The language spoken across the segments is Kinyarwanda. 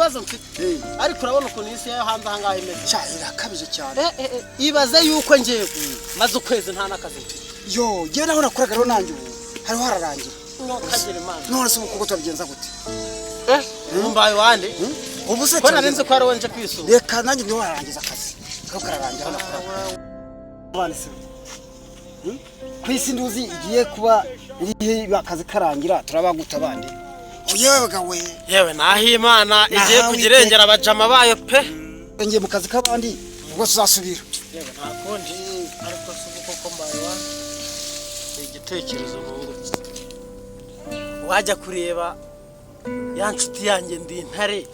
Ikibazo mfite, ariko urabona ukuntu isi yo hanze aha ngaha imeze. Cya irakabije cyane. Ibaze yuko ngewe maze ukwezi nta n'akazi mfite. Yo, ngewe naho nakoraga rero nanjye ubu hariho hararangira. Ntukagira Imana. None se ubu koko turabigenza gute? Mbaye wande? Ubu se ko nari nzi ko ari wowe nje kwisura? Reka nanjye niho hararangiza akazi kako kararangira aho nakoraga. Abana se ku isi nduzi igiye kuba irihe, akazi karangira turabaguta abandi. Yewe bagawe. Yewe, naho Imana igiye Naho kujya irengera abajama bayo pe. Ngiye mu kazi k'abandi, ubwo tuzasubira. Yewe, nta kundi. Ariko si ubu koko mbaye wande? Ni igitekerezo nungutse. Wajya kureba ya nshuti yanjye ndi intare,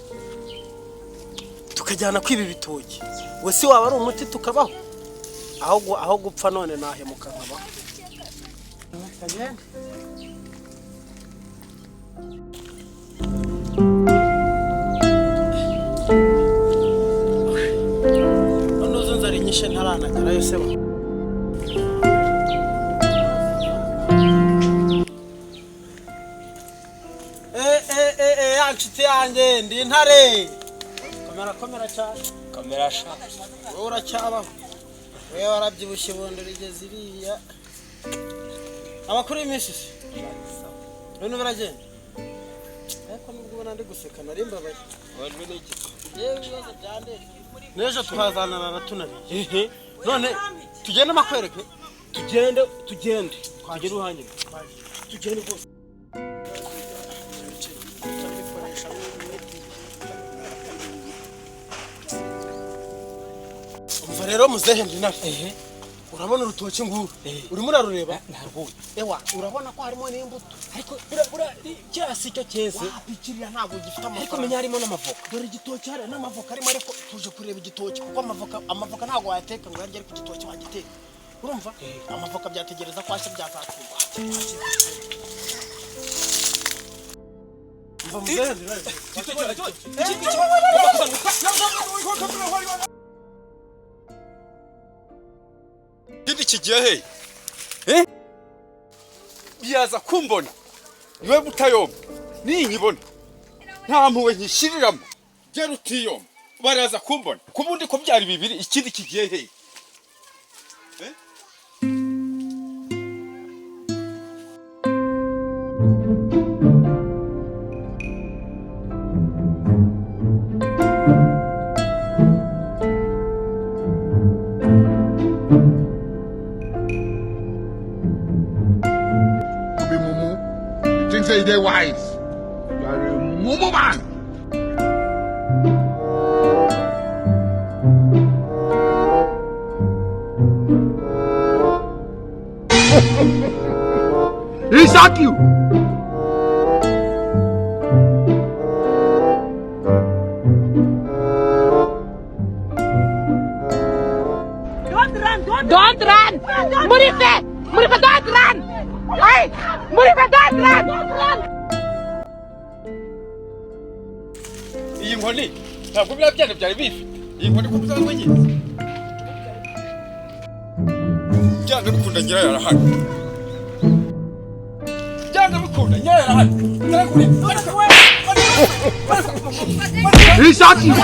tukajyana kwiba ibitoki, we si waba ari umuti tukabaho? Aho gupfa none nahemuka nkabaho. Kagende. None uzi inzara inyishe ntaranagerayo se ba? Ya nshuti yanjye ndi intare, komera, komera cyane. Kamera sha. Wowe uracyabaho, wowe warabyibushye ibondo rigeze iriya. Amakuru y'iminsi se? None biragenda, ariko nubwo ubona ndi guseka nari mbabaye. Wajwe n'iki? Yewe, ibibazo byandenze. N'ejo twazanarara tunariye. None tugende makwereke. Tugende, tugende, tugende uruhande, tugende rwose. Mbikoresha nk'imiti. Umva rero muzehe, ndi nawe. Urabona urutoki nguru urimo urarureba? Ntarwuye. Ewa, urabona ko harimo n'imbuto. Ariko bura kiriya si cyo cyeze. Wapi, kiriya ntabwo gifite Ariko amafaranga. menya harimo n'amavoka. Dore igitoki hariya n'amavoka arimo, ariko tuje kureba igitoki kuko amavoka ntabwo wayateka ngo uyarye, ariko igitoki wagiteka. Urumva, amavoka byategereza ko hashya, byazakurwa. Umva muzehe, ndiraje. Ikindi kigiye he? Eh? Yaza kumbona. Niwe mutayomba. Ninyibona. Nta mpuhwe nkishyiriramo. Gera utiyomba. Baraza kumbona. Kubundi ko byari bibiri, ikindi kigiye he? Eh? You be mumu. You think say you dey wise. You are a mumu man. He shock you. Don't run! Murife! Murife, don't run! Hey! Murife, don't run! Iyi nkoni ntabwo biriya byana byari bifite. Iyi nkoni ko bisanzwe nyizi. Byanga bikunda nyirayo arahari. Byanga bikunda nyirayo arahari. Ndarakure. He shock you.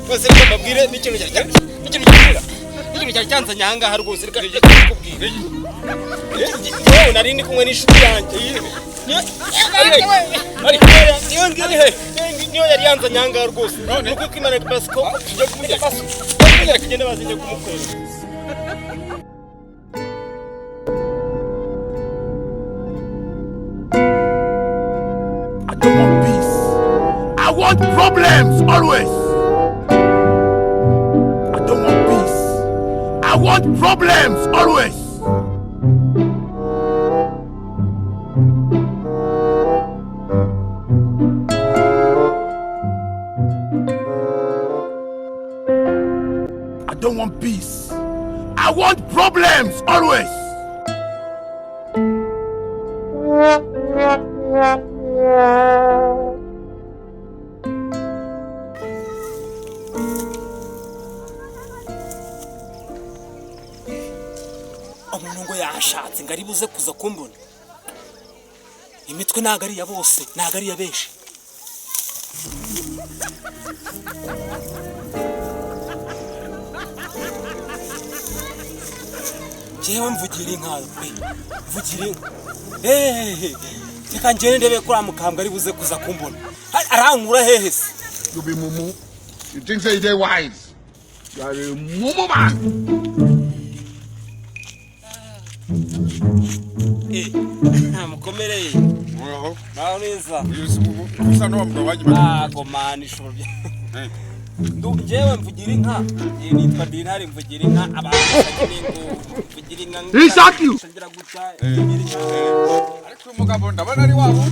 Rwose reka mbabwire n'ikintu cyari cyanzanye aha ngaha. Rwose reka mbikubwire. Yewe, nari ndi kumwe n'inshuti yanjye. Niyo yari yanzanye aha ngaha rwose. Ni uko Imana basi ko tujya kumunyereka, tugende bazinye kumukorera. I don't want peace. I want problems always. I don't want peace. I want problems always. don't want peace. I want problems always. Umuntu ngo yashatse ngo ari buze kuza kumbona. Imitwe ntabwo ari iya bose, ntabwo ari iya benshi. Njyewe mvugira inka pe, mvugira inka. Hehehe, reka ngende ndebe ko uriya mukambwe ari buze kuza kumbona. Arankura hehe se? You be mumu. You think say they wise. You are a mumu man. Eh, mukomereye. Muraho. Muraho neza. Usa n'uwa mugabo wanjye. Ntago mani ishobora. Njyewe mvugira inka. Nitwa Dintare, mvugira inka, abantu bakeneye ngo mvugira inka. He shot you. Ngira gutya, mvugira inka. Ariko uyu mugabo ndabona ari wabo.